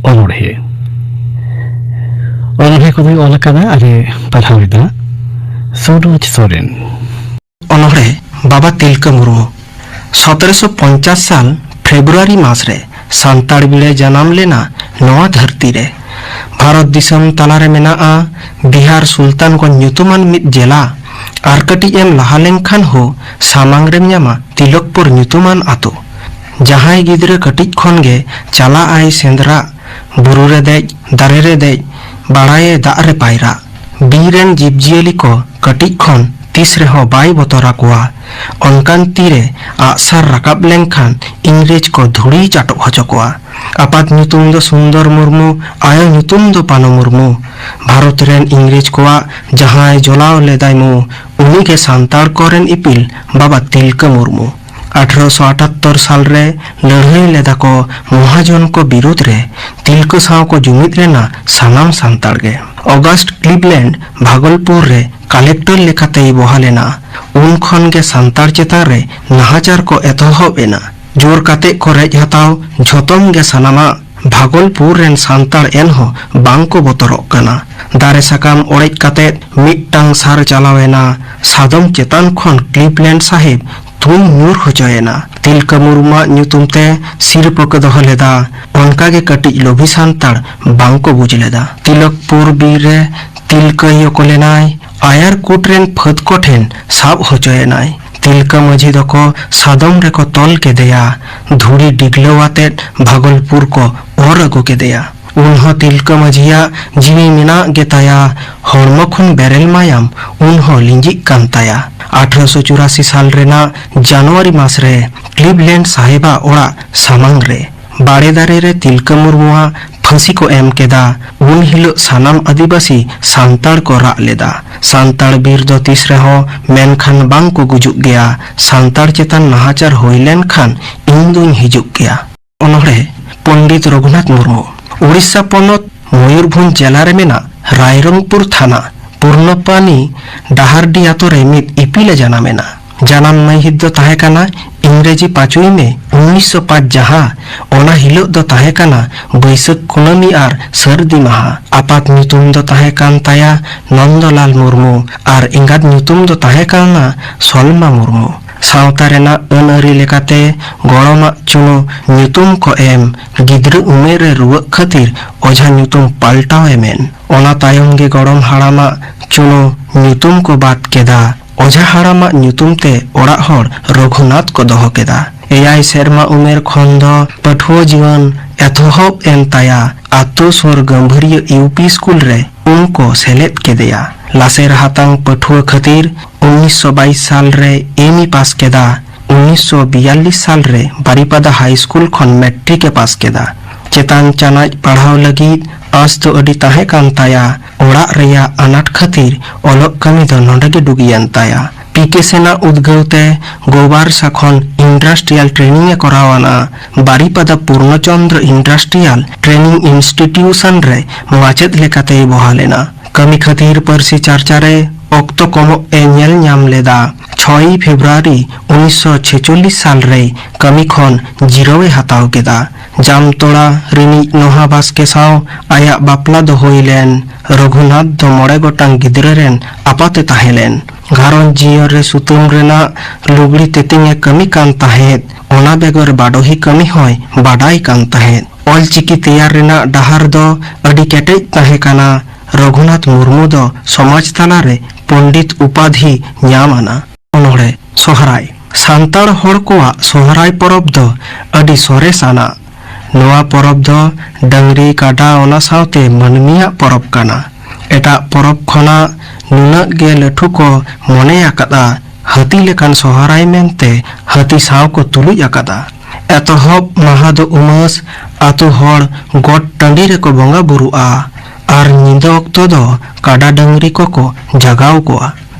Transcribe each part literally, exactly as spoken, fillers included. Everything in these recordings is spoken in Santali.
ᱚᱱᱚᱬᱦᱮ᱾ ᱚᱱᱚᱬᱦᱮ ᱠᱚᱫᱚᱭ ᱚᱞ ᱟᱠᱟᱫᱟ ᱟᱨᱮ ᱯᱟᱲᱦᱟᱣ ᱮᱫᱟ ᱥᱩᱨᱚᱡᱽ ᱥᱚᱨᱮᱱ᱾ ᱚᱱᱚᱬᱦᱮ᱾ ᱵᱟᱵᱟ ᱛᱤᱞᱠᱟᱹ ᱢᱩᱨᱢᱩ᱾ ᱥᱚᱛᱨᱚᱥᱚ ᱯᱚᱧᱪᱟᱥ ᱥᱟᱞ ᱯᱷᱮᱵᱨᱩᱣᱟᱨᱤ ᱢᱟᱥ ᱨᱮ ᱥᱟᱱᱛᱟᱲ ᱵᱤᱲᱮ ᱡᱟᱱᱟᱢ ᱞᱮᱱᱟ ᱱᱚᱣᱟ ᱫᱷᱟᱹᱨᱛᱤ ᱨᱮ᱾ ᱵᱷᱟᱨᱚᱛ ᱫᱤᱥᱚᱢ ᱛᱟᱞᱟ ᱨᱮ ᱢᱮᱱᱟᱜᱼᱟ ᱵᱤᱦᱟᱨ ᱥᱩᱞᱛᱟᱱᱜᱚᱸᱡᱽ ᱧᱩᱛᱩᱢᱟᱱ ᱢᱤᱫ ᱡᱮᱞᱟ᱾ ᱟᱨ ᱠᱟᱹᱴᱤᱡ ᱮᱢ ᱞᱟᱦᱟ ᱞᱮᱱᱠᱷᱟᱱ ᱦᱚᱸ ᱥᱟᱢᱟᱝ ᱨᱮᱢ ᱧᱟᱢᱟ ᱛᱤᱞᱚᱠᱯᱩᱨ ᱧᱩᱛᱩᱢᱟᱱ ᱟᱛᱳ᱾ ᱡᱟᱦᱟᱸᱭ ᱜᱤᱫᱽᱨᱟᱹ ᱠᱟᱹᱴᱤᱡ ᱠᱷᱚᱱ ᱜᱮ ᱪᱟᱞᱟᱜ ᱟᱭ ᱥᱮᱸᱫᱽᱨᱟ, ᱵᱩᱨᱩ ᱨᱮ ᱫᱮᱡ, ᱫᱟᱨᱮ ᱨᱮ ᱫᱮᱡ, ᱵᱟᱲᱟᱭᱮ ᱫᱟᱜ ᱨᱮ ᱯᱟᱭᱨᱟᱜ᱾ ᱵᱤᱨ ᱨᱮᱱ ᱡᱤᱵᱽᱡᱤᱭᱟᱹᱞᱤ ᱠᱚ ᱠᱟᱹᱴᱤᱡ ᱠᱷᱚᱱ ᱛᱤᱥ ᱨᱮᱦᱚᱸ ᱵᱟᱭ ᱵᱚᱛᱚᱨ ᱟᱠᱚᱣᱟ᱾ ᱚᱱᱠᱟᱱ ᱛᱤᱨᱮ ᱟᱜᱼᱥᱟᱨ ᱨᱟᱠᱟᱵ ᱞᱮᱱᱠᱷᱟᱱ ᱤᱝᱨᱮᱡᱽ ᱠᱚ ᱫᱷᱩᱲᱤ ᱪᱟᱴᱚᱜ ᱦᱚᱪᱚ ᱠᱚᱣᱟ᱾ ᱟᱯᱟᱛ ᱧᱩᱛᱩᱢ ᱫᱚ ᱥᱩᱱᱫᱚᱨ ᱢᱩᱨᱢᱩ, ᱟᱭᱳ ᱧᱩᱛᱩᱢ ᱫᱚ ᱯᱟᱱᱚ ᱢᱩᱨᱢᱩ᱾ ᱵᱷᱟᱨᱚᱛ ᱨᱮᱱ ᱤᱝᱨᱮᱡᱽ ᱠᱚᱣᱟᱜ ᱡᱟᱦᱟᱸᱭ ᱡᱚᱞᱟᱣ ᱞᱮᱫᱟᱭ ᱢᱩ, ᱩᱱᱤᱜᱮ ᱥᱟᱱᱛᱟᱲ ᱠᱚᱨᱮᱱ ᱤᱯᱤᱞ ᱵᱟᱵᱟ ᱛᱤᱞᱠᱟᱹ ᱢᱩᱨᱢᱩ᱾ ᱟᱴᱷᱨᱚᱥᱚ ᱟᱴᱟᱛᱛᱚᱨ ᱥᱟᱞ ᱨᱮ ᱞᱟᱹᱲᱦᱟᱹᱭ ᱞᱮᱫᱟ ᱠᱚ ᱢᱚᱦᱟᱡᱚᱱ ᱠᱚ ᱵᱤᱨᱩᱫᱽ ᱨᱮ᱾ ᱛᱤᱞᱠᱟᱹ ᱥᱟᱶ ᱠᱚ ᱡᱩᱢᱤᱫ ᱞᱮᱱᱟ ᱥᱟᱱᱟᱢ ᱥᱟᱱᱛᱟᱲ ᱜᱮ᱾ ᱚᱜᱟᱥᱴ ᱠᱞᱤᱵᱞᱮᱱᱰ ᱵᱷᱟᱜᱚᱞᱯᱩᱨ ᱨᱮ ᱠᱟᱞᱮᱠᱴᱚᱨ ᱞᱮᱠᱟᱛᱮᱭ ᱵᱚᱦᱟᱞ ᱮᱱᱟ᱾ ᱩᱱ ᱠᱷᱚᱱ ᱜᱮ ᱥᱟᱱᱛᱟᱲ ᱪᱮᱛᱟᱱ ᱨᱮ ᱱᱟᱦᱟᱪᱟᱨ ᱠᱚ ᱮᱛᱚᱦᱚᱵ ᱮᱱᱟ᱾ ᱡᱳᱨ ᱠᱟᱛᱮ ᱠᱚ ᱨᱮᱡ ᱦᱟᱛᱟᱣ ᱡᱷᱚᱛᱚᱢ ᱜᱮ ᱥᱟᱱᱟᱢᱟᱜ᱾ ᱵᱷᱟᱜᱚᱞᱯᱩᱨ ᱨᱮᱱ ᱥᱟᱱᱛᱟᱲ ᱮᱱᱦᱚᱸ ᱵᱟᱝ ᱠᱚ ᱵᱚᱛᱚᱨᱚᱜ ᱠᱟᱱᱟ᱾ ᱫᱟᱨᱮ ᱥᱟᱠᱟᱢ ᱚᱲᱮᱡ ᱠᱟᱛᱮ ᱢᱤᱫᱴᱟᱝ ᱥᱟᱨ ᱪᱟᱞᱟᱣ ᱮᱱᱟ᱾ ᱥᱟᱫᱚᱢ ᱪᱮᱛᱟᱱ ᱠᱷᱚᱱ ᱠᱞᱤᱵᱞᱮᱱᱰ ᱥᱟᱦᱮᱵᱽ ᱛᱩᱧ ᱧᱩᱨ ᱦᱚᱪᱚᱭᱮᱱᱟ᱾ ᱛᱤᱞᱠᱟᱹ ᱢᱩᱨᱢᱩᱣᱟᱜ ᱧᱩᱛᱩᱢ ᱛᱮ ᱥᱤᱨᱯᱟᱹ ᱠᱚ ᱫᱚᱦᱚ ᱞᱮᱫᱟ᱾ ᱚᱱᱠᱟ ᱜᱮ ᱠᱟᱹᱴᱤᱡ ᱞᱳᱵᱷᱤ ᱥᱟᱱᱛᱟᱲ ᱵᱟᱝ ᱠᱚ ᱵᱩᱡᱽ ᱞᱮᱫᱟ᱾ ᱛᱤᱞᱚᱠᱯᱩᱨ ᱵᱤᱨ ᱨᱮ ᱛᱤᱞᱠᱟᱹᱭᱚ ᱠᱚ ᱞᱮᱱᱟᱭ᱾ ᱟᱭᱟᱨ ᱠᱩᱴ ᱨᱮᱱ ᱯᱷᱟᱹᱫ ᱠᱚ ᱴᱷᱮᱱ ᱥᱟᱵ ᱦᱚᱪᱚᱭᱮᱱᱟᱭ᱾ ᱛᱤᱞᱠᱟᱹ ᱢᱟᱹᱡᱷᱤ ᱫᱚᱠᱚ ᱥᱟᱫᱚᱢ ᱨᱮᱠᱚ ᱛᱚᱞ ᱠᱮᱫᱮᱭᱟ᱾ ᱫᱷᱩᱲᱤ ᱰᱤᱜᱽᱞᱟᱹᱣ ᱟᱛᱮᱫ ᱵᱷᱟᱜᱚᱞᱯᱩᱨ ᱠᱚ ᱚᱨ ᱟᱹᱜᱩ ᱠᱮᱫᱮᱭᱟ᱾ ᱩᱱᱦᱚᱸ ᱛᱤᱞᱠᱟᱹ ᱢᱟᱹᱡᱷᱤᱭᱟᱜ ᱡᱤᱣᱤ ᱢᱮᱱᱟᱜ ᱜᱮᱛᱟᱭᱟ᱾ ᱦᱚᱲᱢᱚ ᱠᱷᱚᱱ ᱵᱮᱨᱮᱞ ᱢᱟᱭᱟᱢ ᱩᱱᱦᱚᱸ ᱞᱤᱸᱡᱤᱜ ᱠᱟᱱ ᱛᱟᱭᱟ᱾ ᱟᱴᱷᱨᱚᱥᱚ ᱪᱩᱨᱟᱥᱤ ᱥᱟᱞ ᱨᱮᱱᱟᱜ ᱡᱟᱱᱩᱣᱟᱨᱤ ᱢᱟᱥ ᱨᱮ ᱠᱞᱤᱵᱞᱮᱱᱰ ᱥᱟᱦᱮᱵᱟᱜ ᱚᱲᱟᱜ ᱥᱟᱢᱟᱝ ᱨᱮ ᱵᱟᱲᱮ ᱫᱟᱨᱮ ᱨᱮ ᱛᱤᱞᱠᱟᱹ ᱢᱩᱨᱢᱩᱣᱟᱜ ᱯᱷᱟᱹᱥᱤ ᱠᱚ ᱮᱢ ᱠᱮᱫᱟ᱾ ᱩᱱ ᱦᱤᱞᱳᱜ ᱥᱟᱱᱟᱢ ᱟᱹᱫᱤᱵᱟᱹᱥᱤ ᱥᱟᱱᱛᱟᱲ ᱠᱚ ᱨᱟᱜ ᱞᱮᱫᱟ᱾ ᱥᱟᱱᱛᱟᱲ ᱵᱤᱨ ᱫᱚ ᱛᱤᱥ ᱨᱮᱦᱚᱸ ᱢᱮᱱᱠᱷᱟᱱ ᱵᱟᱝ ᱠᱚ ᱜᱩᱡᱩᱜ ᱜᱮᱭᱟ᱾ ᱥᱟᱱᱛᱟᱲ ᱪᱮᱛᱟᱱ ᱱᱟᱦᱟᱪᱟᱨ ᱦᱩᱭ ᱞᱮᱱᱠᱷᱟᱱ ᱤᱧ ᱫᱩᱧ ᱦᱤᱡᱩᱜ ᱜᱮᱭᱟ᱾ ᱚᱱᱚᱬᱦᱮ᱾ ᱯᱚᱱᱰᱤᱛ ᱨᱚᱜᱷᱩᱱᱟᱛᱷ ᱢᱩᱨᱢᱩ᱾ ᱩᱲᱤᱥᱥᱟ ᱯᱚᱱᱚᱛ ᱢᱚᱭᱩᱨᱵᱷᱚᱸᱡᱽ ᱡᱮᱞᱟ ᱨᱮ ᱢᱮᱱᱟᱜ ᱨᱟᱭᱨᱚᱝᱯᱩᱨ ᱛᱷᱟᱱᱟ ᱯᱩᱨᱱᱚᱯᱟᱱᱤ ᱰᱟᱦᱟᱨᱰᱤ ᱟᱛᱳ ᱨᱮ ᱢᱤᱫ ᱤᱯᱤᱞ ᱮ ᱡᱟᱱᱟᱢ ᱮᱱᱟ᱾ ᱡᱟᱱᱟᱢ ᱢᱟᱹᱦᱤᱛ ᱫᱚ ᱛᱟᱦᱮᱸ ᱠᱟᱱᱟ ᱤᱝᱨᱮᱡᱤ ᱯᱟᱸᱪᱩᱭ ᱢᱮ ᱩᱱᱤᱥᱥᱚ ᱯᱟᱸᱪ, ᱡᱟᱦᱟᱸ ᱚᱱᱟ ᱦᱤᱞᱚᱜ ᱫᱚ ᱛᱟᱦᱮᱸ ᱠᱟᱱᱟ ᱵᱟᱹᱭᱥᱟᱹᱠᱷ ᱠᱩᱱᱟᱹᱢᱤ ᱟᱨ ᱥᱟᱹᱨᱫᱤ ᱢᱟᱦᱟ᱾ ᱟᱯᱟᱛ ᱧᱩᱛᱩᱢ ᱫᱚ ᱛᱟᱦᱮᱸ ᱠᱟᱱ ᱛᱟᱭᱟ ᱱᱚᱱᱫᱚᱞᱟᱞ ᱢᱩᱨᱢᱩ ᱟᱨ ᱮᱸᱜᱟᱛ ᱧᱩᱛᱩᱢ ᱫᱚ ᱛᱟᱦᱮᱸ ᱠᱟᱱᱟ ᱥᱚᱞᱢᱟ ᱢᱩᱨᱢᱩ᱾ ᱥᱟᱶᱛᱟ ᱨᱮᱱᱟᱜ ᱟᱹᱱ ᱟᱹᱨᱤ ᱞᱮᱠᱟᱛᱮ ᱜᱚᱲᱚᱢᱟᱜ ᱪᱩᱱᱩ ᱧᱩᱛᱩᱢ ᱠᱚ ᱮᱢ, ᱜᱤᱫᱽᱨᱟᱹ ᱩᱢᱮᱨ ᱨᱮ ᱨᱩᱣᱟᱹᱜ ᱠᱷᱟᱹᱛᱤᱨ ᱚᱡᱷᱟ ᱧᱩᱛᱩᱢ ᱯᱟᱞᱴᱟᱣ ᱮ ᱢᱮᱱ᱾ ᱚᱱᱟ ᱛᱟᱭᱚᱢ ᱜᱮ ᱜᱚᱲᱚᱢ ᱦᱟᱲᱟᱢᱟᱜ ᱪᱩᱱᱩ ᱧᱩᱛᱩᱢ ᱠᱚ ᱵᱟᱫ ᱠᱮᱫᱟ᱾ ᱚᱡᱷᱟ ᱦᱟᱲᱟᱢᱟᱜ ᱧᱩᱛᱩᱢ ᱛᱮ ᱚᱲᱟᱜ ᱦᱚᱲ ᱨᱚᱜᱷᱩᱱᱟᱛᱷ ᱠᱚ ᱫᱚᱦᱚ ᱠᱮᱫᱟ᱾ ᱮᱭᱟᱭ ᱥᱮᱨᱢᱟ ᱩᱢᱮᱨ ᱠᱷᱚᱱ ᱫᱚ ᱯᱟᱹᱴᱷᱩᱣᱟᱹ ᱡᱤᱭᱚᱱ ᱮᱛᱚᱦᱚᱵ ᱮᱱ ᱛᱟᱭᱟ᱾ ᱟᱛᱳ ᱥᱩᱨ ᱜᱟᱹᱢᱵᱷᱟᱹᱨᱤᱭᱟᱹ ᱤᱭᱩ ᱯᱤ ᱥᱠᱩᱞ ᱨᱮ ᱩᱱ ᱠᱚ ᱥᱮᱞᱮᱫ ᱠᱮᱫᱮᱭᱟ᱾ ᱞᱟᱥᱮᱨ ᱦᱟᱛᱟᱝ ᱯᱟᱹᱴᱷᱩᱣᱟᱹ ᱠᱷᱟᱹᱛᱤᱨ ᱩᱱᱤᱥᱥᱚ ᱵᱟᱭᱤᱥ ᱥᱟᱞ ᱨᱮ ᱮᱢ ᱮ ᱯᱟᱥ ᱠᱮᱫᱟ᱾ ᱩᱱᱤᱥᱥᱚ ᱵᱤᱭᱟᱞᱞᱤᱥ ᱥᱟᱞ ᱨᱮ ᱵᱟᱨᱤᱯᱟᱫᱟ ᱦᱟᱭ ᱥᱠᱩᱞ ᱠᱷᱚᱱ ᱢᱮᱴᱨᱤᱠ ᱮ ᱯᱟᱥ ᱠᱮᱫᱟ᱾ ᱪᱮᱛᱟᱱ ᱪᱟᱱᱟᱪ ᱯᱟᱲᱦᱟᱣ ᱞᱟᱹᱜᱤᱫ ᱟᱸᱥ ᱫᱚ ᱟᱹᱰᱤ ᱛᱟᱦᱮᱸ ᱠᱟᱱ ᱛᱟᱭᱟ᱾ ᱚᱲᱟᱜ ᱨᱮᱭᱟᱜ ᱟᱱᱟᱴ ᱠᱷᱟᱹᱛᱤᱨ ᱚᱞᱚᱜ ᱠᱟᱹᱢᱤ ᱫᱚ ᱱᱚᱰᱮ ᱜᱮ ᱰᱩᱜᱤᱭᱮᱱ ᱛᱟᱭᱟ᱾ ᱯᱤ ᱠᱮ ᱥᱮᱱᱟᱜ ᱩᱫᱽᱜᱟᱹᱣ ᱛᱮ ᱜᱳᱵᱟᱨᱥᱟ ᱠᱷᱚᱱ ᱤᱱᱰᱟᱥᱴᱨᱤᱭᱟᱞ ᱴᱨᱮᱱᱤᱝ ᱮ ᱠᱚᱨᱟᱣ ᱟᱱᱟ᱾ ᱵᱟᱨᱤᱯᱟᱫᱟ ᱯᱩᱨᱱᱚᱪᱚᱱᱫᱨᱚ ᱤᱱᱰᱟᱥᱴᱨᱤᱭᱟᱞ ᱴᱨᱮᱱᱤᱝ ᱤᱱᱥᱴᱤᱴᱤᱭᱩᱥᱚᱱ ᱨᱮ ᱢᱟᱪᱮᱫ ᱞᱮᱠᱟᱛᱮᱭ ᱵᱚᱦᱟᱞ ᱮᱱᱟ᱾ ᱠᱟᱹᱢᱤ ᱠᱷᱟᱹᱛᱤᱨ ᱯᱟᱹᱨᱥᱤ ᱪᱟᱨᱪᱟ ᱨᱮ ᱚᱠᱛᱚ ᱠᱚᱢᱚᱜ ᱮ ᱧᱮᱞ ᱧᱟᱢ ᱞᱮᱫᱟ᱾ ᱪᱷᱚᱭ ᱯᱷᱮᱵᱨᱩᱣᱟᱨᱤ ᱩᱱᱤᱥᱥᱚ ᱪᱷᱮᱪᱚᱞᱞᱤᱥ ᱥᱟᱞ ᱨᱮ ᱠᱟᱹᱢᱤ ᱠᱷᱚᱱ ᱡᱤᱨᱟᱹᱣ ᱮ ᱦᱟᱛᱟᱣ ᱠᱮᱫᱟ᱾ ᱡᱟᱢᱛᱚᱲᱟ ᱨᱤᱱᱤᱡ ᱱᱚᱦᱟ ᱵᱟᱥᱠᱮ ᱥᱟᱶ ᱟᱭᱟᱜ ᱵᱟᱯᱞᱟ ᱫᱚ ᱦᱩᱭ ᱞᱮᱱ᱾ ᱨᱚᱜᱷᱩᱱᱟᱛᱷ ᱫᱚ ᱢᱚᱬᱮ ᱜᱚᱴᱟᱝ ᱜᱤᱫᱽᱨᱟᱹ ᱨᱮᱱ ᱟᱯᱟᱛ ᱮ ᱛᱟᱦᱮᱸ ᱞᱮᱱ᱾ ᱜᱷᱟᱨᱚᱸᱡᱽ ᱡᱤᱭᱚᱱ ᱨᱮ ᱥᱩᱛᱟᱹᱢ ᱨᱮᱱᱟᱜ ᱞᱩᱜᱽᱲᱤ ᱛᱮᱛᱮᱧ ᱮ ᱠᱟᱹᱢᱤ ᱠᱟᱱ ᱛᱟᱦᱮᱸᱫ᱾ ᱚᱱᱟ ᱵᱮᱜᱚᱨ ᱵᱟᱰᱚᱦᱤ ᱠᱟᱹᱢᱤ ᱦᱚᱸᱭ ᱵᱟᱰᱟᱭ ᱠᱟᱱ ᱛᱟᱦᱮᱸᱫ᱾ ᱚᱞᱪᱤᱠᱤ ᱛᱮᱭᱟᱨ ᱨᱮᱱᱟᱜ ᱰᱟᱦᱟᱨ ᱫᱚ ᱟᱹᱰᱤ ᱠᱮᱴᱮᱡ ᱛᱟᱦᱮᱸ ᱠᱟᱱᱟ᱾ ᱨᱚᱜᱷᱩᱱᱟᱛᱷ ᱢᱩᱨᱢᱩ ᱫᱚ ᱥᱚᱢᱟᱡᱽ ᱛᱟᱞᱟᱨᱮ ᱯᱚᱱᱰᱤᱛ ᱩᱯᱟᱫᱷᱤ ᱧᱟᱢ ᱟᱱᱟ᱾ ᱚᱱᱚᱬᱦᱮ᱾ ᱥᱚᱦᱨᱟᱭ᱾ ᱥᱟᱱᱛᱟᱲ ᱦᱚᱲ ᱠᱚᱣᱟᱜ ᱥᱚᱦᱨᱟᱭ ᱯᱚᱨᱚᱵᱽ ᱫᱚ ᱟᱹᱰᱤ ᱥᱚᱨᱮᱥ ᱟᱱᱟᱜ᱾ ᱱᱚᱣᱟ ᱯᱚᱨᱚᱵᱽ ᱫᱚ ᱰᱟᱹᱝᱨᱤ, ᱠᱟᱰᱟ, ᱚᱱᱟ ᱥᱟᱶᱛᱮ ᱢᱟᱹᱱᱢᱤᱭᱟᱜ ᱯᱚᱨᱚᱵᱽ ᱠᱟᱱᱟ᱾ ᱮᱴᱟᱜ ᱯᱚᱨᱚᱵᱽ ᱠᱷᱚᱱᱟᱜ ᱱᱩᱱᱟᱹᱜ ᱜᱮ ᱞᱟᱹᱴᱷᱩ ᱠᱚ ᱢᱚᱱᱮ ᱟᱠᱟᱫᱼᱟ᱾ ᱦᱟᱹᱛᱤ ᱞᱮᱠᱟᱱ ᱥᱚᱦᱨᱟᱭ ᱢᱮᱱᱛᱮ ᱦᱟᱹᱛᱤ ᱥᱟᱶ ᱠᱚ ᱛᱩᱞᱩᱡ ᱟᱠᱟᱫᱼᱟ᱾ ᱮᱛᱚᱦᱚᱵ ᱢᱟᱦᱟ ᱫᱚ ᱩᱢᱟᱹᱥ᱾ ᱟᱛᱳ ᱦᱚᱲ ᱜᱚᱴ ᱴᱟᱺᱰᱤ ᱨᱮᱠᱚ ᱵᱚᱸᱜᱟ ᱵᱩᱨᱩᱜᱼᱟ ᱟᱨ ᱧᱤᱫᱟᱹ ᱚᱠᱛᱚ ᱫᱚ ᱠᱟᱰᱟ ᱰᱟᱹᱝᱨᱤ ᱠᱚᱠᱚ ᱡᱟᱜᱟᱣ ᱠᱚᱣᱟ᱾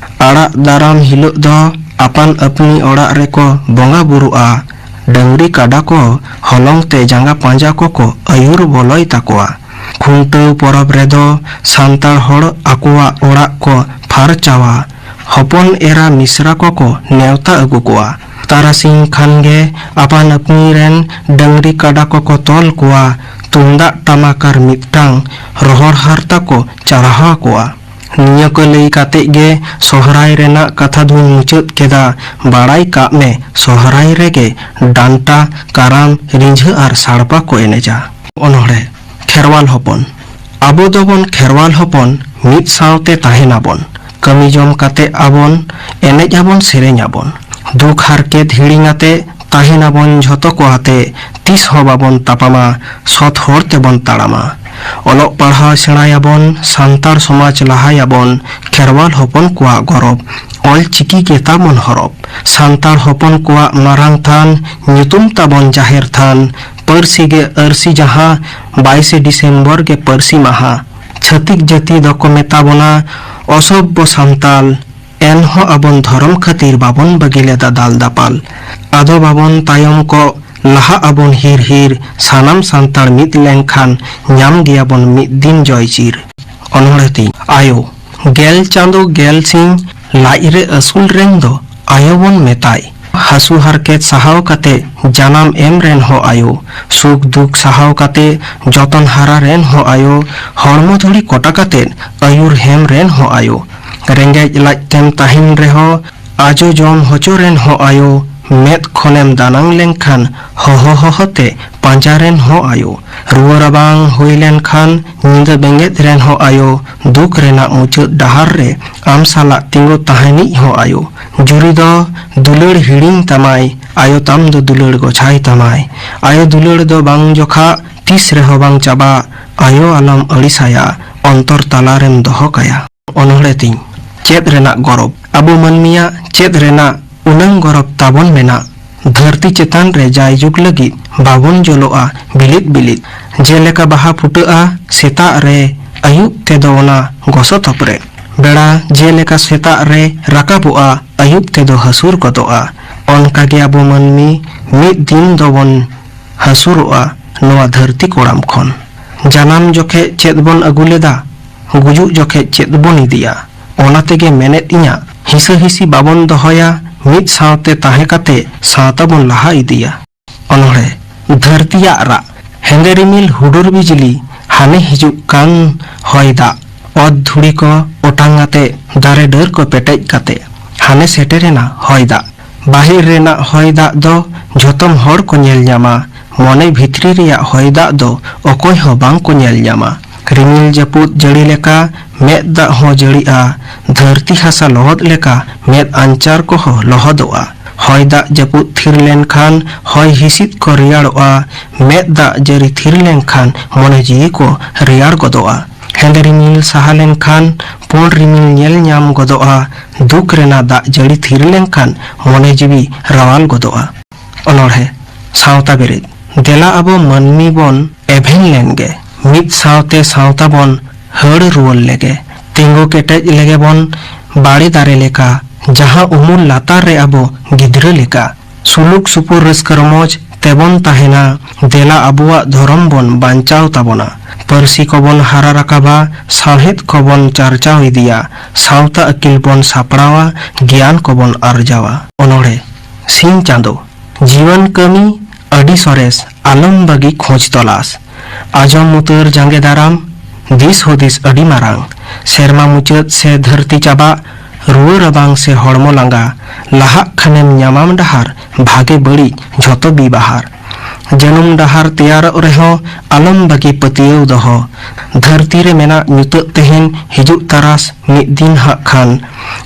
ᱟᱲᱟᱜ ᱫᱟᱨᱟᱢ ᱦᱤᱞᱳᱜ ᱫᱚ ᱟᱯᱟᱱ ᱟᱹᱯᱱᱤ ᱚᱲᱟᱜ ᱨᱮᱠᱚ ᱵᱚᱸᱜᱟ ᱵᱩᱨᱩᱜᱼᱟ᱾ ᱰᱟᱹᱝᱨᱤ ᱠᱟᱰᱟ ᱠᱚ ᱦᱚᱞᱚᱝ ᱛᱮ ᱡᱟᱸᱜᱟ ᱯᱟᱸᱡᱟ ᱠᱚᱠᱚ ᱟᱹᱭᱩᱨ ᱵᱚᱞᱚᱭ ᱛᱟᱠᱚᱣᱟ᱾ ᱠᱷᱩᱱᱴᱟᱹᱣ ᱯᱚᱨᱚᱵᱽ ᱨᱮᱫᱚ ᱥᱟᱱᱛᱟᱲ ᱦᱚᱲ ᱟᱠᱚᱣᱟᱜ ᱚᱲᱟᱜ ᱠᱚ ᱯᱷᱟᱨᱪᱟᱣᱟ᱾ ᱦᱚᱯᱚᱱ ᱮᱨᱟ ᱢᱤᱥᱨᱟ ᱠᱚᱠᱚ ᱱᱮᱣᱛᱟ ᱟᱹᱜᱩ ᱠᱚᱣᱟ᱾ ᱛᱟᱨᱟᱥᱤᱧ ᱠᱷᱟᱱ ᱜᱮ ᱟᱯᱟᱱ ᱟᱹᱯᱱᱤ ᱨᱮᱱ ᱰᱟᱹᱝᱨᱤ ᱠᱟᱰᱟ ᱠᱚᱠᱚ ᱛᱚᱞ ᱠᱚᱣᱟ᱾ ᱛᱩᱢᱫᱟᱜ ᱴᱟᱢᱟᱠ ᱟᱨ ᱢᱤᱫᱴᱟᱝ ᱨᱚᱦᱚᱲ ᱦᱟᱨᱛᱟ ᱠᱚ ᱪᱟᱨᱦᱟᱣ ᱠᱚᱣᱟ᱾ ᱱᱤᱭᱟᱹ ᱠᱚ ᱞᱟᱹᱭ ᱠᱟᱛᱮ ᱜᱮ ᱥᱚᱦᱨᱟᱭ ᱨᱮᱱᱟᱜ ᱠᱟᱛᱷᱟ ᱫᱩᱧ ᱢᱩᱪᱟᱹᱫ ᱠᱮᱫᱟ᱾ ᱵᱟᱲᱟᱭ ᱠᱟᱜ ᱢᱮ, ᱥᱚᱦᱨᱟᱭ ᱨᱮᱜᱮ ᱰᱟᱱᱴᱟ, ᱠᱟᱨᱟᱢ, ᱨᱤᱸᱡᱷᱟᱹ ᱟᱨ ᱥᱟᱲᱯᱟ ᱠᱚ ᱮᱱᱮᱡᱟ᱾ ᱚᱱᱚᱬᱦᱮ᱾ ᱠᱷᱮᱨᱣᱟᱞ ᱦᱚᱯᱚᱱ᱾ ᱟᱵᱚ ᱫᱚᱵᱚᱱ ᱠᱷᱮᱨᱣᱟᱞ ᱦᱚᱯᱚᱱ, ᱢᱤᱫ ᱥᱟᱶᱛᱮ ᱛᱟᱦᱮᱱᱟᱵᱚᱱ᱾ ᱠᱟᱹᱢᱤ ᱡᱚᱢ ᱠᱟᱛᱮ ᱟᱵᱚᱱ ᱮᱱᱮᱡ ᱟᱵᱚᱱ, ᱥᱮᱨᱮᱧ ᱟᱵᱚᱱ᱾ ᱫᱩᱠ ᱦᱟᱨᱠᱮᱛ ᱦᱤᱲᱤᱧ ᱟᱛᱮ ᱛᱟᱦᱮᱱᱟᱵᱚᱱ ᱡᱷᱚᱛᱚ ᱠᱚ ᱟᱛᱮ᱾ ᱛᱤᱥ ᱦᱚᱸ ᱵᱟᱵᱚᱱ ᱛᱟᱯᱟᱢᱟ, ᱥᱚᱛ ᱦᱚᱨ ᱛᱮᱵᱚᱱ ᱛᱟᱲᱟᱢᱟ᱾ ᱚᱞᱚᱜ ᱯᱟᱲᱦᱟᱣ ᱥᱮᱬᱟᱭᱟᱵᱚᱱ, ᱥᱟᱱᱛᱟᱲ ᱥᱚᱢᱟᱡᱽ ᱞᱟᱦᱟᱭᱟᱵᱚᱱ᱾ ᱠᱷᱮᱨᱣᱟᱞ ᱦᱚᱯᱚᱱ ᱠᱚᱣᱟᱜ ᱜᱚᱨᱚᱵ, ᱚᱞ ᱪᱤᱠᱤ ᱜᱮ ᱛᱟᱵᱚᱱ ᱦᱚᱨᱚᱯ᱾ ᱥᱟᱱᱛᱟᱲ ᱦᱚᱯᱚᱱ ᱠᱚᱣᱟᱜ ᱢᱟᱨᱟᱝ ᱛᱷᱟᱱ, ᱧᱩᱛᱩᱢ ᱛᱟᱵᱚᱱ ᱡᱟᱦᱮᱨ ᱛᱷᱟᱱ᱾ ᱯᱟᱹᱨᱥᱤ ᱜᱮ ᱟᱹᱨᱥᱤ ᱡᱟᱦᱟᱸ, ᱵᱟᱭᱤᱥᱮ ᱰᱤᱥᱮᱢᱵᱚᱨ ᱜᱮ ᱯᱟᱹᱨᱥᱤ ᱢᱟᱦᱟ᱾ ᱪᱷᱟᱹᱛᱤᱠ ᱡᱟᱹᱛᱤ ᱫᱚᱠᱚ ᱢᱮᱛᱟ ᱵᱚᱱᱟ ᱚᱥᱚᱵᱷᱵᱚ ᱥᱟᱱᱛᱟᱞ, ᱮᱱᱦᱚᱸ ᱟᱵᱚᱱ ᱫᱷᱚᱨᱚᱢ ᱠᱷᱟᱹᱛᱤᱨ ᱵᱟᱵᱚᱱ ᱵᱟᱹᱜᱤ ᱞᱮᱫᱟ ᱫᱟᱞ ᱫᱟᱯᱟᱞ᱾ ᱟᱫᱚ ᱵᱟᱵᱚᱱ ᱛᱟᱭᱚᱢ ᱠᱚᱜ, ᱞᱟᱦᱟᱜ ᱟᱵᱚᱱ ᱦᱤᱨ ᱦᱤᱨ᱾ ᱥᱟᱱᱟᱢ ᱥᱟᱱᱛᱟᱲ ᱢᱤᱫ ᱞᱮᱱᱠᱷᱟᱱ ᱧᱟᱢ ᱜᱮᱭᱟᱵᱚᱱ ᱢᱤᱫ ᱫᱤᱱ ᱡᱚᱭ ᱪᱤᱨ᱾ ᱚᱱᱚᱬᱦᱮ ᱛᱤᱧ᱾ ᱟᱭᱳ᱾ ᱜᱮᱞ ᱪᱟᱸᱫᱚ ᱜᱮᱞ ᱥᱤᱧ ᱞᱟᱡ ᱨᱮ ᱟᱹᱥᱩᱞ ᱨᱮᱱ ᱫᱚ ᱟᱭᱳ ᱵᱚᱱ ᱢᱮᱛᱟᱭ᱾ ᱦᱟᱹᱥᱩ ᱦᱟᱨᱠᱮᱛ ᱥᱟᱦᱟᱣ ᱠᱟᱛᱮ ᱡᱟᱱᱟᱢ ᱮᱢ ᱨᱮᱱ ᱦᱚᱸ ᱟᱭᱳ, ᱥᱩᱠ ᱫᱩᱠ ᱥᱟᱦᱟᱣ ᱠᱟᱛᱮ ᱡᱚᱛᱚᱱ ᱦᱟᱨᱟ ᱨᱮᱱ ᱦᱚᱸ ᱟᱭᱳ, ᱦᱚᱲᱢᱚ ᱫᱷᱩᱲᱤ ᱠᱚᱴᱟ ᱠᱟᱛᱮ ᱟᱹᱭᱩᱨ ᱦᱮᱢ ᱨᱮᱱ ᱦᱚᱸ ᱟᱭᱳ, ᱨᱮᱸᱜᱮᱡ ᱞᱟᱡ ᱛᱮᱢ ᱛᱟᱦᱮᱱ ᱨᱮᱦᱚᱸ ᱟᱡᱚ ᱡᱚᱢ ᱦᱚᱪᱚ ᱨᱮᱱ ᱦᱚᱸ ᱟᱭᱳ, ᱢᱮᱫ ᱠᱷᱚᱱᱮᱢ ᱫᱟᱱᱟᱝ ᱞᱮᱱᱠᱷᱟᱱ ᱦᱚᱦᱚ ᱦᱚᱦᱚ ᱛᱮ ᱯᱟᱸᱡᱟ ᱨᱮᱱ ᱦᱚᱸ ᱟᱭᱳ, ᱨᱩᱣᱟᱹ ᱨᱟᱵᱟᱝ ᱦᱩᱭ ᱞᱮᱱᱠᱷᱟᱱ ᱧᱤᱫᱟᱹ ᱵᱮᱸᱜᱮᱫ ᱨᱮᱱ ᱦᱚᱸ ᱟᱭᱳ, ᱫᱩᱠ ᱨᱮᱱᱟᱜ ᱢᱩᱪᱟᱹᱫ ᱰᱟᱦᱟᱨ ᱨᱮ ᱟᱢ ᱥᱟᱞᱟᱜ ᱛᱤᱸᱜᱩ ᱛᱟᱦᱮᱱᱤᱡ ᱦᱚᱸ ᱟᱭᱳ᱾ ᱡᱩᱨᱤ ᱫᱚ ᱫᱩᱞᱟᱹᱲ ᱦᱤᱲᱤᱧ ᱛᱟᱢᱟᱭ, ᱟᱭᱳ ᱛᱟᱢ ᱫᱚ ᱫᱩᱞᱟᱹᱲ ᱜᱚᱪᱷᱟᱭ ᱛᱟᱢᱟᱭ᱾ ᱟᱭᱳ ᱫᱩᱞᱟᱹᱲ ᱫᱚ ᱵᱟᱝ ᱡᱚᱠᱷᱟ, ᱛᱤᱥ ᱨᱮᱦᱚᱸ ᱵᱟᱝ ᱪᱟᱵᱟ᱾ ᱟᱭᱳ ᱟᱞᱚᱢ ᱟᱹᱲᱤᱥᱟᱭᱟ, ᱚᱱᱛᱚᱨ ᱛᱟᱞᱟᱨᱮᱢ ᱫᱚᱦᱚ ᱠᱟᱭᱟ᱾ ᱚᱱᱚᱬᱦᱮ ᱛᱤᱧ᱾ ᱪᱮᱫ ᱨᱮᱱᱟᱜ ᱜᱚᱨᱚᱵ? ᱟᱵᱚ ᱢᱟᱹᱱᱢᱤᱭᱟᱜ ᱪᱮᱫ ᱨᱮᱱᱟᱜ ᱩᱱᱟᱹᱝ ᱜᱚᱨᱚᱵ ᱛᱟᱵᱚᱱ ᱢᱮᱱᱟᱜ? ᱫᱷᱟᱹᱨᱛᱤ ᱪᱮᱛᱟᱱ ᱨᱮ ᱡᱟᱭᱡᱩᱜᱽ ᱞᱟᱹᱜᱤᱫ ᱵᱟᱵᱚᱱ ᱡᱚᱞᱚᱜᱼᱟ ᱵᱤᱞᱤᱫ ᱵᱤᱞᱤᱫ᱾ ᱡᱮᱞᱮᱠᱟ ᱵᱟᱦᱟ ᱯᱷᱩᱴᱟᱹᱜᱼᱟ ᱥᱮᱛᱟᱜ ᱨᱮ, ᱟᱹᱭᱩᱵ ᱛᱮᱫᱚ ᱚᱱᱟ ᱜᱚᱥᱚ ᱛᱚᱯᱨᱮ᱾ ᱵᱮᱲᱟ ᱡᱮᱞᱮᱠᱟ ᱥᱮᱛᱟᱜ ᱨᱮ ᱨᱟᱠᱟᱵᱚᱜᱼᱟ, ᱟᱹᱭᱩᱵ ᱛᱮᱫᱚ ᱦᱟᱹᱥᱩᱨ ᱜᱚᱫᱚᱜᱼᱟ᱾ ᱚᱱᱠᱟᱜᱮ ᱟᱵᱚ ᱢᱟᱹᱱᱢᱤ ᱢᱤᱫ ᱫᱤᱱ ᱫᱚᱵᱚᱱ ᱦᱟᱹᱥᱩᱨᱚᱜᱼᱟ ᱱᱚᱣᱟ ᱫᱷᱟᱹᱨᱛᱤ ᱠᱚᱲᱟᱢ ᱠᱷᱚᱱ᱾ ᱡᱟᱱᱟᱢ ᱡᱚᱠᱷᱮᱡ ᱪᱮᱫ ᱵᱚᱱ ᱟᱹᱜᱩ ᱞᱮᱫᱟ, ᱜᱩᱡᱩᱜ ᱡᱚᱠᱷᱮᱡ ᱪᱮᱫ ᱵᱚᱱ ᱤᱫᱤᱭᱟ? ᱚᱱᱟ ᱛᱮᱜᱮ ᱢᱮᱱᱮᱫ ᱤᱧᱟᱹ, ᱦᱤᱥᱟᱹ ᱦᱤᱥᱤ ᱵᱟᱵᱚᱱ ᱫᱚᱦᱚᱭᱟ, ᱢᱤᱫ ᱥᱟᱶᱛᱮ ᱛᱟᱦᱮᱸ ᱠᱟᱛᱮ ᱥᱟᱶᱛᱟ ᱵᱚᱱ ᱞᱟᱦᱟ ᱤᱫᱤᱭᱟ᱾ ᱚᱱᱚᱬᱦᱮ᱾ ᱫᱷᱟᱹᱨᱛᱤᱭᱟᱜ ᱨᱟᱜ᱾ ᱦᱮᱸᱫᱮ ᱨᱤᱢᱤᱞ ᱦᱩᱰᱩᱨ ᱵᱤᱡᱽᱞᱤ, ᱦᱟᱱᱮ ᱦᱤᱡᱩᱜ ᱠᱟᱱ ᱦᱚᱭ ᱫᱟᱜ᱾ ᱚᱛ ᱫᱷᱩᱲᱤ ᱠᱚ ᱚᱴᱟᱝ ᱟᱛᱮ, ᱫᱟᱨᱮ ᱰᱟᱹᱨ ᱠᱚ ᱯᱮᱴᱮᱡ ᱠᱟᱛᱮ, ᱦᱟᱱᱮ ᱥᱮᱴᱮᱨᱮᱱᱟ ᱦᱚᱭ ᱫᱟᱜ᱾ ᱵᱟᱦᱮᱨ ᱨᱮᱱᱟᱜ ᱦᱚᱭ ᱫᱟᱜ ᱫᱚ ᱡᱷᱚᱛᱚᱢ ᱦᱚᱲ ᱠᱚ ᱧᱮᱞ ᱧᱟᱢᱟ, ᱢᱚᱱᱮ ᱵᱷᱤᱛᱨᱤ ᱨᱮᱭᱟᱜ ᱦᱚᱭ ᱫᱟᱜ ᱫᱚ ᱚᱠᱚᱭ ᱦᱚᱸ ᱵᱟᱝ ᱠᱚ ᱧᱮᱞ ᱧᱟᱢᱟ᱾ ᱨᱤᱢᱤᱞ ᱡᱟᱹᱯᱩᱫ ᱡᱟᱹᱲᱤ ᱞᱮᱠᱟ ᱢᱮᱫ ᱫᱟᱜ ᱦᱚᱸ ᱡᱟᱹᱲᱤᱜᱼᱟ, ᱫᱷᱟᱹᱨᱛᱤ ᱦᱟᱥᱟ ᱞᱚᱦᱚᱫ ᱞᱮᱠᱟ ᱢᱮᱫ ᱟᱧᱪᱟᱨ ᱠᱚᱦᱚᱸ ᱞᱚᱦᱚᱫᱚᱜᱼᱟ᱾ ᱦᱚᱭ ᱫᱟᱜ ᱡᱟᱹᱯᱩᱫ ᱛᱷᱤᱨ ᱞᱮᱱᱠᱷᱟᱱ ᱦᱚᱭ ᱦᱤᱸᱥᱤᱫ ᱠᱚ ᱨᱮᱭᱟᱲᱚᱜᱼᱟ, ᱢᱮᱫ ᱫᱟᱜ ᱡᱟᱹᱲᱤ ᱛᱷᱤᱨ ᱞᱮᱱᱠᱷᱟᱱ ᱢᱚᱱᱮ ᱡᱤᱣᱤ ᱠᱚ ᱨᱮᱭᱟᱲ ᱜᱚᱫᱚᱜᱼᱟ᱾ ᱦᱮᱸᱫᱮ ᱨᱤᱢᱤᱞ ᱥᱟᱦᱟ ᱞᱮᱱᱠᱷᱟᱱ ᱯᱩᱸᱰ ᱨᱤᱢᱤᱞ ᱧᱮᱞ ᱧᱟᱢ ᱜᱚᱫᱚᱜᱼᱟ, ᱫᱩᱠ ᱨᱮᱱᱟᱜ ᱫᱟᱜ ᱡᱟᱹᱲᱤ ᱛᱷᱤᱨ ᱞᱮᱱᱠᱷᱟᱱ ᱢᱚᱱᱮ ᱡᱤᱣᱤ ᱨᱟᱣᱟᱞ ᱜᱚᱫᱚᱜᱼᱟ᱾ ᱚᱱᱚᱬᱦᱮ᱾ ᱥᱟᱶᱛᱟ ᱵᱮᱨᱮᱫ᱾ ᱫᱮᱞᱟ ᱟᱵᱚ ᱢᱟᱹᱱᱢᱤ ᱵᱚᱱ ᱮᱵᱷᱮᱱ ᱞᱮᱱ ᱜᱮ, ᱢᱤᱫ ᱥᱟᱶᱛᱮ ᱥᱟᱶᱛᱟ ᱵᱚᱱ ᱦᱟᱹᱲ ᱨᱩᱣᱟᱹᱲ ᱞᱮᱜᱮ᱾ ᱛᱤᱸᱜᱩ ᱠᱮᱴᱮᱡ ᱞᱮᱜᱮ ᱵᱚᱱ ᱵᱟᱲᱮ ᱫᱟᱨᱮ ᱞᱮᱠᱟ, ᱡᱟᱦᱟᱸ ᱩᱢᱩᱞ ᱞᱟᱛᱟᱨ ᱨᱮ ᱟᱵᱚ ᱜᱤᱫᱽᱨᱟᱹ ᱞᱮᱠᱟ᱾ ᱥᱩᱞᱩᱠ ᱥᱩᱯᱩᱨ ᱨᱟᱹᱥᱠᱟᱹ ᱨᱚᱢᱚᱡᱽ ᱛᱮᱵᱚᱱ ᱛᱟᱦᱮᱱᱟ᱾ ᱫᱮᱞᱟ ᱟᱵᱚᱣᱟᱜ ᱫᱷᱚᱨᱚᱢ ᱵᱚᱱ ᱵᱟᱧᱪᱟᱣ ᱛᱟᱵᱚᱱᱟ᱾ ᱯᱟᱹᱨᱥᱤ ᱠᱚᱵᱚᱱ ᱦᱟᱨᱟ ᱨᱟᱠᱟᱵᱟ, ᱥᱟᱶᱦᱮᱫ ᱠᱚᱵᱚᱱ ᱪᱟᱨᱪᱟᱣ ᱤᱫᱤᱭᱟ, ᱥᱟᱶᱛᱟ ᱟᱹᱠᱤᱞ ᱵᱚᱱ ᱥᱟᱯᱲᱟᱣᱟ, ᱜᱮᱭᱟᱱ ᱠᱚᱵᱚᱱ ᱟᱨᱡᱟᱣᱟ᱾ ᱚᱱᱚᱬᱦᱮ᱾ ᱥᱤᱧ ᱪᱟᱸᱫᱚ᱾ ᱡᱤᱭᱚᱱ ᱠᱟᱹᱢᱤ ᱟᱹᱰᱤ ᱥᱚᱨᱮᱥ, ᱟᱞᱚᱢ ᱵᱟᱹᱜᱤ ᱠᱷᱚᱡᱽ ᱛᱚᱞᱟᱥ᱾ ᱟᱸᱡᱚᱢ ᱩᱛᱟᱹᱨ ᱡᱟᱸᱜᱮ ᱫᱟᱨᱟᱢ, ᱫᱤᱥ ᱦᱩᱫᱤᱥ ᱟᱹᱰᱤ ᱢᱟᱨᱟᱝ᱾ ᱥᱮᱨᱢᱟ ᱢᱩᱪᱟᱹᱫ ᱥᱮ ᱫᱷᱟᱹᱨᱛᱤ ᱪᱟᱵᱟᱜ, ᱨᱩᱣᱟᱹ ᱨᱟᱵᱟᱝ ᱥᱮ ᱦᱚᱲᱢᱚ ᱞᱟᱸᱜᱟ, ᱞᱟᱦᱟᱜ ᱠᱷᱟᱱᱮᱢ ᱧᱟᱢᱟᱢ ᱰᱟᱦᱟᱨ, ᱵᱷᱟᱜᱮ ᱵᱟᱹᱲᱤᱡ ᱡᱷᱚᱛᱚ ᱵᱤᱵᱟᱦᱟᱨ᱾ ᱡᱟᱹᱱᱩᱢ ᱰᱟᱦᱟᱨ ᱛᱮᱭᱟᱨᱚᱜ ᱨᱮᱦᱚᱸ ᱟᱞᱚᱢ ᱵᱟᱹᱜᱤ ᱯᱟᱹᱛᱭᱟᱹᱣ ᱫᱚᱦᱚ᱾ ᱫᱷᱟᱹᱨᱛᱤ ᱨᱮ ᱢᱮᱱᱟᱜ ᱧᱩᱛᱟᱹᱛ ᱛᱮᱦᱮᱧ, ᱦᱤᱡᱩᱜ ᱛᱟᱨᱟᱥ ᱢᱤᱫ ᱫᱤᱱ ᱦᱟᱸᱜ ᱠᱷᱟᱱ᱾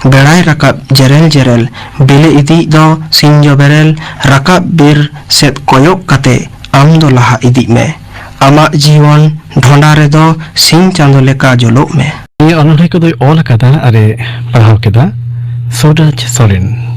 ᱵᱮᱲᱟᱭ ᱨᱟᱠᱟᱵ ᱡᱮᱨᱮᱞ ᱡᱮᱨᱮᱞ, ᱵᱤᱞᱤ ᱤᱫᱤᱭᱤᱡ ᱫᱚ ᱥᱤᱧ ᱡᱚ ᱵᱮᱨᱮᱞ, ᱨᱟᱠᱟᱵ ᱵᱤᱨ ᱥᱮᱫ ᱠᱚᱭᱚᱜ ᱠᱟᱛᱮ ᱟᱢ ᱫᱚ ᱞᱟᱦᱟ ᱤᱫᱤᱜ ᱢᱮ᱾ ᱟᱢᱟᱜ ᱡᱤᱭᱚᱱ ᱰᱷᱚᱸᱰᱟ ᱨᱮᱫᱚ ᱥᱤᱧ ᱪᱟᱸᱫᱚ ᱞᱮᱠᱟ ᱡᱚᱞᱚᱜ ᱢᱮ᱾ ᱱᱤᱭᱟᱹ ᱚᱱᱚᱬᱦᱮ ᱠᱚᱫᱚᱭ ᱚᱞ ᱟᱠᱟᱫᱟ ᱟᱨᱮ ᱯᱟᱲᱦᱟᱣ ᱠᱮᱫᱟ ᱥᱩᱨᱟᱡᱽ ᱥᱚᱨᱮᱱ᱾